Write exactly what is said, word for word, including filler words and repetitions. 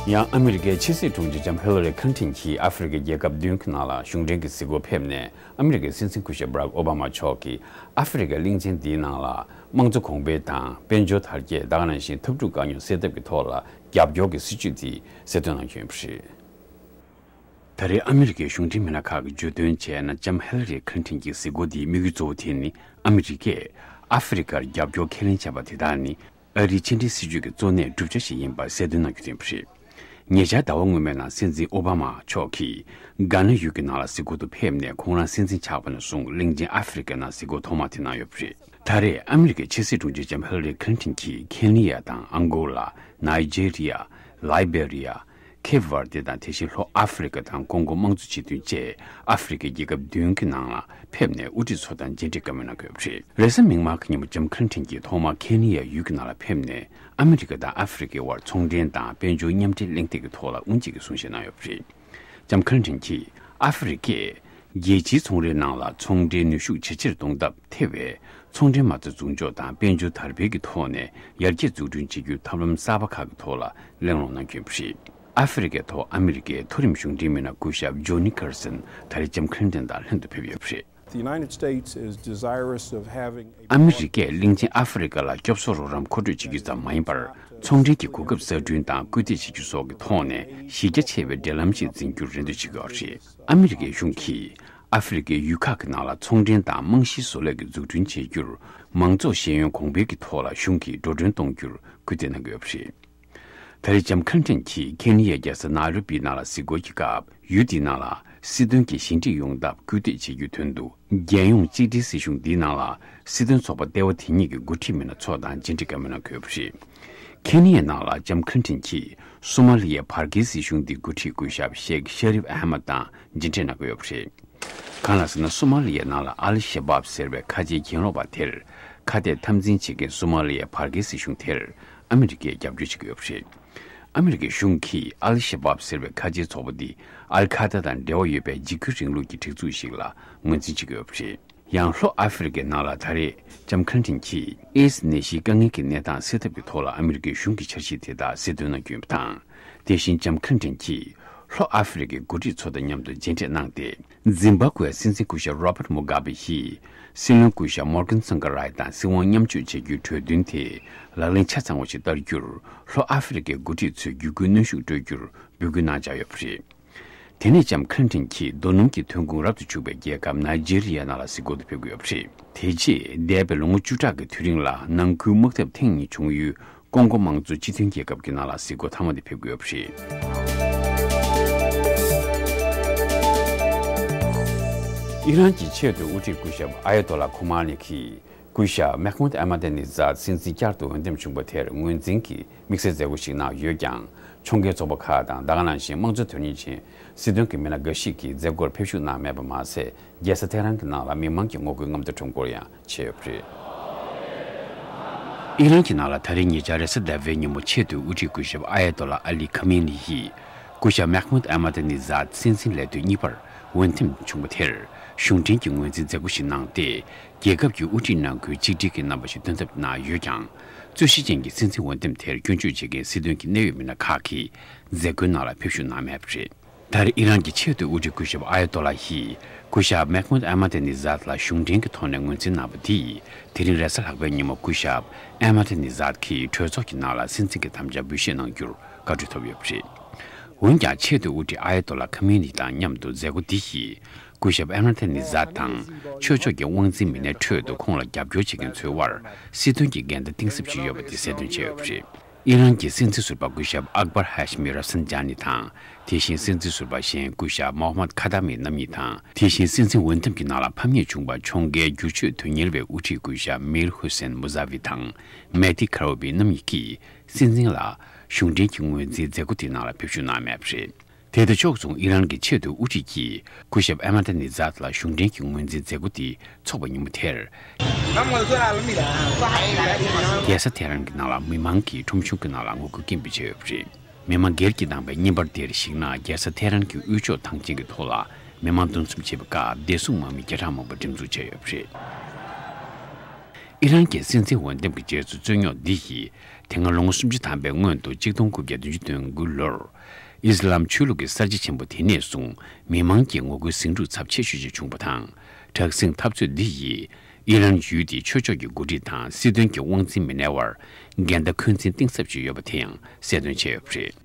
ཡང་ཨ་མི་རི་ཀའི་ཕྱི་སྲིད་དྲུང་ཆེ་ལྕམ་ཧི་ལ་རི་ཁི་ལིན་ཊོན་གྱིས་ཨ་ཧྥེ་རི་ཁའི་རྒྱལ་ཁབ་བདུན་གྱི་ནང་ལ་གཞུང་འབྲེལ་གྱི་གཟིགས་སྐོར་ཕེབས་ནས། ཨ་མི་རི་ཀའི་སྲིད་འཛིན་སྐུ་ཞབས་བྷ་རག་ཨོ་བྷ་མ་མཆོག་གིས་ཨ་ཧྥེ་རི་ཁའི་གླིང་ཆེན་འདིའི་ནང་ལ་དམངས་གཙོ་གོང་འཕེལ་དང་། དཔལ་འབྱོར་དར་རྒྱས། ད་ག་ནང་བཞིན་འཐབ་འཁྲུག་དཀའ་རྙོག་སེལ་ཐབས་ཀྱི་ཐོག་ལ་རྒྱབ་སྐྱོར་གྱི་སྲིད་ཇུས་དེ་གསལ་སྟོན་གནང་རྒྱུ་ཡིན་པ་རེད། ད་རེས་ཨ་མི་རི་ཀའི་གཞུང་འབྲེལ་མི་སྣ་ཁག་གིས་བརྗོད་དོན་བྱས་ན། ལྕམ་ཧི་ལ་རི་ཁི་ལིན་ཊོན་གྱི་གཟིགས་སྐོར་འདིའི་དམིགས་ཡུལ་གཙོ་བོ་དེ་ནི། ཨ་མི་རི་ཀས་ཨ་ཧྥེ་རི་ཁར་རྒྱབ་སྐྱོར་ཁས་ལེན་བྱས་པ་དེ་དག་ནི། ཨ་རིའི་ཕྱི་འབྲེལ་སྲིད་ཇུས་ཀྱི་གཙོ་གནད་གྲུབ་ཆ་ཞིག་ཡིན་པ་གསལ་སྟོན་གནང་རྒྱུ་ཡིན་པ་རེད། ཉེ་ཆར་ཟླ་བ་སྔོན་མའི་ནང་སྲིད་འཛིན་ཨོ་བྷ་མ་མཆོག་གིས་གྷ་ན་ཡུལ་གྱི་ནང་ལ་གཟིགས་སྐོར་དུ་ཕེབས་ནས། ཁོང་རང་སྲིད་འཛིན་ཆགས་པ་ནས་བཟུང་གླིང་ཆེན་ཨ་ཧྥེ་རི་ཁའི་ནང་གཟིགས་སྐོར་ཐོག་མ་དེ་གནང་ཡོད་པ་རེད། ད་རེས་ཨ་མི་རི་ཀའི་ཕྱི་སྲིད་དྲུང་ཆེ་ལྕམ་ཧི་ལ་རི་ཁི་ལིན་ཊོན་གྱིས་ཁེན་ནི་ཡ་དང་ཨང་གོ་ལ། ནཱི་ཇེ་རི་ཡ། ལའི་བེ་རི་ཡ། ཁེབ་ཝར་ཏེ་དང་། དེ་བཞིན་ལྷོ་ཨ་ཧྥེ་རི་ཁ་དང་ཀོང་གོ་དམངས་གཙོ་སྤྱི་མཐུན་བཅས་ཨ་ཧྥེ་རི་ཁའི་རྒྱལ་ཁབ་བདུན་གྱི་ནང་ལ་ཕེབས་ནས། དབུ་ཁྲིད་ཚོ་དང་མཇལ་འཕྲད་བཀའ་མོལ་གནང་གི་ཡོད་པ་རེད། རེས་གཟའ་མིག་དམར་གྱི་ཉིན་མོ་ལྕམ་ཁི་ལིན་ཊོན་གྱིས་ཐོག་མར་ཁེན་ནི་ཡ་ཡུལ་གྱི་ནང་ལ་ཕེབས་ནས། ཨ་མི་རི་ཀ་དང་ཨ་ཧྥེ་རི་ཁའི་དབར་ཚོང་འབྲེལ་དང་དཔལ་འབྱོར་མཉམ་འབྲེལ་གླེང་སྟེགས་ཀྱི་ཐོག་ལ་དབུ་འབྱེད་ཀྱི་གསུང་བཤད་གནང་ཡོད་པ་རེད། ལྕམ་ཁི་ལིན་ཊོན་གྱིས། ཨ་ཧྥེ་རི་ཁས་རྒྱལ་སྤྱིའི་ཚོང་རའི་ནང་ལ་ཚོང་འབྲེལ་ནུས་ཤུགས་ཇེ་ཆེར་གཏོང་ཐབས། ཐེ་བའི་ཚོང་འབྲེལ་མ་རྩ་འཛུགས་འཇོག་དང་དཔལ་འབྱོར་དར་སྤེལ་གྱི་ཐོག་ནས་ཡར་རྒྱས་འཛུགས་སྐྲུན་བྱེད་རྒྱུའི་ཐབས་ལམ་གསར་པ་ཁག་གི་ཐོག་ལ་གླེང་སློང་གནང་རྒྱུ་ཡིན་པ་རེད། ཨ་ཧྥེ་རི་ཁའི་ཐོག་ཨ་མི་རི་ཀའི་མཐོ་རིམ་གཞུང་འབྲེལ་མི་སྣ་སྐུ་ཞབས་ཇོ་ནི་ཀར་སན་ད་རེས་ལྕམ་ཁི་ལིན་ཊོན་དང་ལྷན་དུ་ཕེབས་ཡོད་པ་རེད། The United States is desirous of having a ཨ་མི་རི་ཀས་གླིང་ཆེན་ཨ་ཧྥེ་རི་ཁ་ལ་སྐྱོབ་གསོ་རོགས་རམ་མཁོ་སྤྲོད་བྱེད་རྒྱུ་ཙམ་མ་ཡིན་པར། ཚོང་འབྲེལ་གྱི་གོ་སྐབས་གསར་སྐྲུན་དང་སྐུལ་འདེད་བྱེད་རྒྱུ་སོགས་ཀྱི་ཐོག་ནས་གཞི་རྒྱ་ཆེ་བའི་འབྲེལ་ལམ་ཞིག་འཛིན་རྒྱུར་རེ་འདུན་བྱེད་ཀྱི་ཡོད་པ་རེད། ཨ་མི་རི་ཀའི་གཞུང་གིས་ཨ་ཧྥེ་རི་ཁའི་ཡུལ་ཁག་གི་ནང་ལ་ཚོང་འབྲེལ་དང་རྨང་གཞིའི་བཟོ་ལས་ཀྱི་འཛུགས་སྐྲུན་བྱེད་རྒྱུར། མང་ཚོགས་ཤེས་ཡོན་གོང་འཕེལ་གྱི་ཐོག་ལ་གཞུང་གིས་འགྲོ་གྲོན་གཏོང་རྒྱུར་སྐུལ་འདེད་གནང་གི་ཡོད་པ་རེད། ད་རེས་ལྕམ་ཁི་ལིན་ཊོན་གྱིས་ཁེན་ནི་ཡའི་རྒྱལ་ས་ནཱི་རོ་པི་ནང་ལ་གཟིགས་སྐོར་གྱི་སྐབས། ཡུལ་དེའི་ནང་ལ་སྲིད་དོན་གྱི་ཞི་འགྲིག་ཡོང་ཐབས་སྐུལ་འདེད་བྱེད་རྒྱུའི་དོན་དུ། རྒྱལ་ཡོངས་གཅིག་སྒྲིལ་སྲིད་གཞུང་འདིའི་ནང་ལ་སྲིད་དོན་ཚོགས་པ་ལྟེ་བ་དེ་གཉིས་ཀྱི་འགོ་ཁྲིད་མི་སྣ་ཚོ་དང་མཇལ་འཕྲད་བཀའ་མོལ་གནང་གི་ཡོད་པ་རེད། ཁེན་ནི་ཡའི་ནང་ལ་ལྕམ་ཁི་ལིན་ཊོན་གྱིས་སོ་མ་ལི་ཡའི་བར་བརྒལ་སྲིད་གཞུང་འདིའི་འགོ་ཁྲིད་སྐུ་ཞབས་ཤེག་ཤ་རིབ་ཨ་ཧ་མད་དང་མཇལ་འཕྲད་གནང་གི་ཡོད་པ་རེད། གང་ལགས་ཟེར་ན། སོ་མ་ལི་ཡའི་ནང་ལ་ཨལ་ཤ་བཱབ་ཟེར་བའི་ཁ་ཆེའི་གྱེན་ལོག་པ་དེར་ཁ་གཏད་འཐབ་འཛིང་བྱེད་མཁན་སོ་མ་ལི་ཡའི་བར་བརྒལ་སྲིད་གཞུང་དེར་ཨ་མི་རི་ཀས་རྒྱབ་སྐྱོར་བྱེད་ཀྱི་ཡོད་པ་རེད། ཨ་མི་རི་ཀའི་གཞུང་གིས་ཨལ་ཤ་བཱབ་ཟེར་བའི་ཁ་ཆེའི་ཚོགས་པ་འདི་ཨལ་ཁ་ད་དང་འབྲེལ་བ་ཡོད་པའི་འཇིགས་སྐུལ་རིང་ལུགས་ཀྱི་སྒྲིག་འཛུགས་ཤིག་ལ་ངོས་འཛིན་བྱེད་ཀྱི་ཡོད་པ་རེད། ཡང་ལྷོ་ཨ་ཧྥེ་རི་ཁའི་ནང་ལ་ད་རེས་ལྕམ་ཁི་ལིན་ཊོན་གྱིས་ཨེ་ཛི་ནད་གཞིའི་དཀའ་ངལ་གྱི་གནས་སྟངས་སེལ་ཐབས་ཀྱི་ཐོག་ལ་ཨ་མི་རི་ཀའི་གཞུང་གི་འཆར་གཞི་དེ་དག་གསལ་སྟོན་གནང་རྒྱུ་ཡིན་པ་དང་། དེ་བཞིན་ལྕམ་ཁི་ལིན་ཊོན་གྱིས་ལྷོ་ཨ་ཧྥེ་རི་ཁའི་འགོ་ཁྲིད་ཚོ་དང་མཉམ་དུ་མཇལ་འཕྲད་གནང་སྟེ། ཛིམ་བྷབ་ཝེའི་སྲིད་འཛིན་སྐུ་ཞབས་རོ་བརྟ་མུ་གྷ་བེ་ཡིས་སྲིད་བློན་སྐུ་ཞབས་མོར་གན་ཚང་ག་རའི་དང་སྲིད་དབང་མཉམ་སྤྱོད་བྱེད་རྒྱུའི་གྲོས་མཐུན་དེ་ལག་ལེན་ཆ་ཚང་བ་ཞིག་བསྟར་རྒྱུར། ལྷོ་ཨ་ཧྥེ་རི་ཁའི་འགོ་ཁྲིད་ཚོས་བརྒྱུད་སྐུལ་གནོན་ཤུགས་སྤྲོད་རྒྱུར་འབོད་སྐུལ་གནང་འཆར་ཡོད་པ་རེད། དེ་ནས་ལྕམ་ཁི་ལིན་ཊོན་གྱིས་རྡོ་སྣུམ་གྱི་ཐོན་ཁུངས་རབ་ཏུ་ཕྱུག་པའི་རྒྱལ་ཁབ་ནཱི་ཇེ་རི་ཡའི་ནང་ལ་གཟིགས་སྐོར་དུ་ཕེབས་ཀྱི་ཡོད་པ་རེད། དེ་རྗེས་འདས་པའི་ལོ་ངོ་བཅུ་ཕྲག་གི་དུས་རིང་ལ་ནང་ཁུལ་དམག་འཐབ་ཐེངས་གཉིས་བྱུང་ཡུལ་ཀོང་གོ་དམངས་གཙོ་སྤྱི་མཐུན་རྒྱལ་ཁབ་ཀྱི་ནང་ལ་གཟིགས་སྐོར་ཐ་མ་དེ་ཕེབས་ཀྱི་ཡོད་པ་རེད། ཨི་རན་གྱི་ཆེས་མཐོའི་དབུ་ཁྲིད་སྐུ་ཞབས་ཨ་ཡ་ཏོ་ལ་ཁོ་མ་ནི་གིས། སྐུ་ཞབས་མེག་མུད་ཨ་མ་ཏེ་ནི་ཛཱད་སྲིད་འཛིན་བསྐྱར་དུ་འོས་འདེམས་བྱུང་བ་དེར་ངོས་འཛིན་གྱིས་དམིགས་བསལ་མཛད་སྒོ་ཞིག་གནང་ཡོད་ཀྱང་། ཕྱོགས་འགལ་ཚོགས་པ་ཁག་དང་། ད་ག་ནང་བཞིན་དམངས་གཙོ་དོན་གཉེར་ཅན་སྲིད་དོན་གྱི་མི་སྣ་འགའ་ཞིག་གིས་མཛད་སྒོར་ཕེབས་ཞུགས་གནང་མེད་པ་མ་ཟད། རྒྱལ་ས་ཐེ་རན་གྱི་ནང་ལ་མི་མང་གི་ངོ་རྒོལ་མངའ་བདག་ཁྲོམ་སྐོར་ཡང་བྱས་ཡོད་པ་རེད། ཨི་རན་གྱི་ནང་ལ་ད་རེས་ཉེ་ཆར་རེས་གཟའ་ཟླ་བའི་ཉིན་མོ་ཆེས་མཐོའི་དབུ་ཁྲིད་སྐུ་ཞབས་ཨ་ཡ་ཏོ་ལ་ཨ་ལི་ཁ་མེ་ནི་ཡིས་སྐུ་ཞབས་མེག་མུད་ཨ་མ་ཏེ་ནི་ཛཱད་སྲིད་འཛིན་ལས་དོན་གཉིས་པར་འོས་འདེམས་བྱུང་བ་དེར་གཞུང་འབྲེལ་གྱི་ངོས་འཛིན་མཛད་སྒོ་ཞིག་གནང་སྟེ། རྒྱལ་ཁབ་ཀྱི་དབུ་ཁྲིད་ནང་ཁུལ་གཅིག་སྒྲིལ་གྱི་རྣམ་པ་ཞིག་སྟོན་ཐབས་གནང་ཡོད་ཀྱང་། རྩོད་གཞི་ཅན་གྱི་སྲིད་འཛིན་འོས་འདེམས་དེར་སྐྱོན་བརྗོད་བྱེད་མཁན་སྲིད་དོན་གྱི་གནད་ཡོད་མི་སྣ་ཁག་གིས་མཛད་སྒོའི་ནང་ལ་ཕེབས་ཞུགས་གནང་མེད་པ་རེད། ད་རེས་ཨི་རན་གྱི་ཆེས་མཐོའི་དབུ་ཁྲིད་སྐུ་ཞབས་ཨ་ཡ་ཏོ་ལ་ཡིས་སྐུ་ཞབས་མེག་མུད་ཨ་མ་ཏེ་ནི་ཛཱད་ལ་གཞུང་འབྲེལ་གྱི་ཐོག་ནས་ངོས་འཛིན་གནང་བ་དེས། དེ་རིང་རེས་གཟའ་ལྷག་པའི་ཉིན་མོ་སྐུ་ཞབས་ཨ་མ་ཏེ་ནི་ཛཱད་ཀྱིས་གྲོས་ཚོགས་ཀྱི་ནང་ལ་སྲིད་འཛིན་གྱི་དམ་བཅའ་འབུལ་བཞེས་གནང་རྒྱུར་བཀའ་འཁྲོལ་ཐོབ་ཡོད་པ་རེད། འོན་ཀྱང་། ཆེས་མཐོའི་དབུ་ཁྲིད་ཨ་ཡ་ཏོ་ལ་ཁ་མེ་ནི་དང་མཉམ་དུ་མཛད་སྒོ་འདི་ཡིས། སྐུ་ཞབས་ཨ་མ་ཏེ་ནི་ཛཱད་དང་ཆོས་ཕྱོགས་ཀྱི་དབང་འཛིན་མི་སྣའི་ཁྲོད་དུ་ཁོང་ལ་རྒྱབ་སྐྱོར་བྱེད་མཁན་ཚོའི་དབར་སྲིད་དོན་གྱི་འགལ་ཟླ་གཏིང་ཟབ་ཅིག་ཡོད་པ་དེ་གསལ་སྟོན་བྱས་ཡོད་པ་རེད། ཨི་རན་གྱི་སྲིད་འཛིན་ཟུར་པ་སྐུ་ཞབས་ཨག་བར་ཧ་ཤི་མི་རབ་སན་ཇཱ་ནི་དང་། དེ་བཞིན་སྲིད་འཛིན་ཟུར་པ་གཞན་སྐུ་ཞབས་མོ་ཧམ་མད་ཁ་ཏ་མི་རྣམ་གཉིས་དང་། དེ་བཞིན་སྲིད་འཛིན་འོས་འདེམས་ཀྱི་ནང་ལ་ཕམ་ཉེས་བྱུང་བ་ཕྱོགས་འགལ་བསྒྱུར་བཅོས་དོན་གཉེར་བའི་དབུ་ཁྲིད་སྐུ་ཞབས་མིར་ཧུ་སེན་མུ་ཛ་བི་དང་མེ་ཏི་ཁ་རོ་བི་རྣམ་གཉིས་ཀྱིས་སྲིད་འཛིན་ལ་གཞུང་འབྲེལ་གྱི་ངོས་འཛིན་མཛད་སྒོ་དེའི་ནང་ལ་ཕེབས་ཞུགས་གནང་མེད་པ་རེད། དེ་དང་ཕྱོགས་མཚུངས་ཨི་རན་གྱི་ཆེས་མཐོའི་དབུ་ཁྲིད་ཀྱིས་སྐུ་ཞབས་ཨ་མ་ཏ་ནི་ཛཱད་ལ་གཞུང་འབྲེལ་གྱི་ངོས་འཛིན་མཛད་སྒོ་དེ་འཚོགས་པའི་ཉིན་མོ་དེར། རྒྱལ་ས་ཐེ་རན་གྱི་ནང་ལ་མི་མང་གིས་ཁྲོམ་གཞུང་གི་ནང་ལ་ངོ་རྒོལ་སྐད་འབོད་བྱས་ཡོད་པ་རེད། མི་མང་སྒེར་གྱིས་བཏང་བའི་བརྙན་པར་དེར་གཞིགས་ན། རྒྱལ་ས་ཐེ་རན་གྱི་དབུས་ཕྱོགས་ཐང་ཆེན་གྱི་ཐོག་ལ་མི་མང་འདུ་འཛོམས་བྱེད་པའི་སྐབས་བདེ་སྲུང་དམག་མི་བརྒྱ་ཕྲག་མང་པོ་འགྲེམས་འཛུགས་བྱས་ཡོད་པ་རེད། ཨི་རན་གྱི་སྲིད་འཛིན་འོས་འདེམས་ཀྱི་རྗེས་སུ་རྩོད་རྙོག་འདི་ཡིས་ དེ་སྔ་ལོ་ངོ་སུམ་ཅུ་ཐམ་པའི་སྔོན་དུ་གཅིག་སྟོང་དགུ་བརྒྱ་བདུན་ཅུ་དོན་དགུ་ལོར་ཨི་སི་ལམ་ཆོས་ལུགས་ཀྱི་གསར་བརྗེ་ཆེན་པོ་དེ་ནས་བཟུང་མི་མང་གི་ངོ་རྒོལ་ཟིང་འཁྲུག་ཚབས་ཆེ་ཤོས་ཤིག་བྱུང་བ་དང་། དྲག་ཟིང་འཐབ་རྩོད་འདི་ཡིས་ཨི་རན་ཡུལ་དེའི་ཆོས་ཕྱོགས་ཀྱི་འགོ་ཁྲིད་དང་སྲིད་དོན་གྱི་དབང་འཛིན་མི་སྣའི་དབར་འགལ་ཟླ་འཁོན་འཛིན་གཏིང་ཟབ་ཅིག་ཡོད་པ་དེ་ཡང་གསལ་སྟོན་བྱས་ཡོད་པ་རེད།